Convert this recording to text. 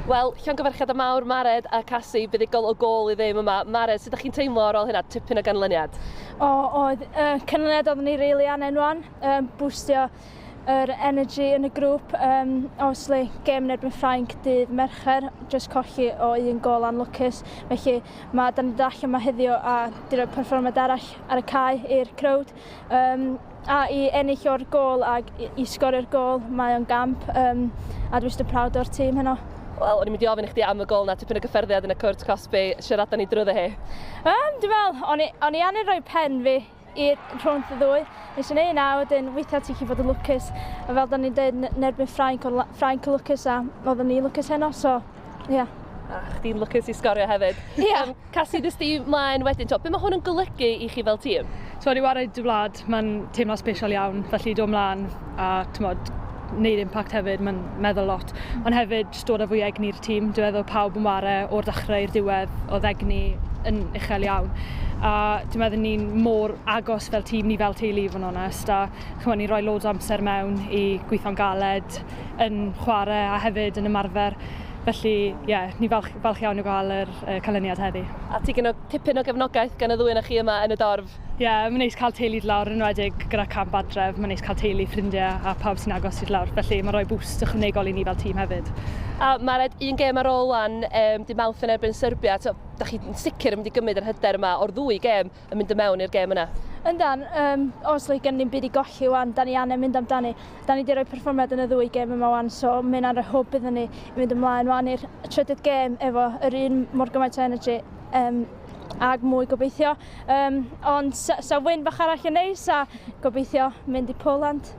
Wel, llongyfarchiadau mawr Mared a Casi, buddugol o gôl i ddim yma. Mared, sut ydych chi'n teimlo ar ôl hynna, tipyn o ganlyniad? O, oedd. Canlyniad oeddwn ni really angen wan, boostio yr energy yn y grŵp. Obviously, gêm yn erbyn Ffrainc dydd Mercher, just colli o un gôl anlwcus. Felly, mae da ni dod allan yma heddiw a di rhoi perfformiad arall ar y cae i'r crowd. A i ennill o'r gôl ac i sgorio'r gôl, mae o'n gamp. A dwi jyst yn proud o'r tîm heno. Wel, o'n i'n mynd i ofyn i chdi am y gôl na, tipyn o gyffyrddiad yn y cwrt cosbi, siarada ni drwyddo hi. Dwi'n meddwl, o'n i angen rhoi pen fi i'r rhwng y ddwy. Nes i neud na, wedyn weithiau ti'n gallu fod yn lwcus. A fel da ni'n dweud yn erbyn Ffrainc, oedd Ffrainc yn lwcus a oedden ni lwcus heno, so ie. Yeah. A chdi'n lwcus i sgorio hefyd. Ie. Yeah. Casi, dys di mlaen wedyn, to, be mae hwn yn golygu i chi fel tîm? So, i whare dy wlad, mae'n teimlo special iawn, felly dod mlaen a t'mod, neud impact hefyd, mae'n meddwl lot. Ond hefyd, jyst dod â fwy egni i'r tîm. Dwi'n meddwl pawb yn whare o'r dechrau i'r diwedd, oedd egni yn uchel iawn. A dwi'n meddwl ni'n mor agos fel tîm, ni fel teulu i fod yn onest. A chymod, ni'n rhoi loads o amser mewn i gweithio'n galed, yn chwarae a hefyd yn ymarfer. Felly, ie, yeah, ni falch iawn o gael yr canlyniad heddi. A ti gyda tipyn o gefnogaeth gan y ddwy yna chi yma yn y dorf? Ie, yeah, mae'n neis cael teulu lawr, yn enwedig gyda camp adref. Mae'n neis cael teulu, ffrindiau a pawb sy'n agos i'r lawr. Felly mae'n rhoi boost ychwanegol i ni fel tîm hefyd. A Mared, un gêm ar ôl wan, dydd Mawrth yn erbyn Serbia. So, da chi'n sicr yn mynd i gymryd yr hyder yma o'r ddwy gêm yn mynd y mewn i'r gêm yna? Yndan, obviously gen ni'n byd i golli wan, da ni angen mynd amdani. Da ni wedi rhoi perfformiad yn y ddwy gêm yma wan, so mae hynna'n rhoi hwb iddyn ni i fynd ymlaen wan i'r trydydd gêm efo yr un mor gymaint o energy ag mwy gobeithio. Ond sa win bach arall yn neis a gobeithio mynd i Poland.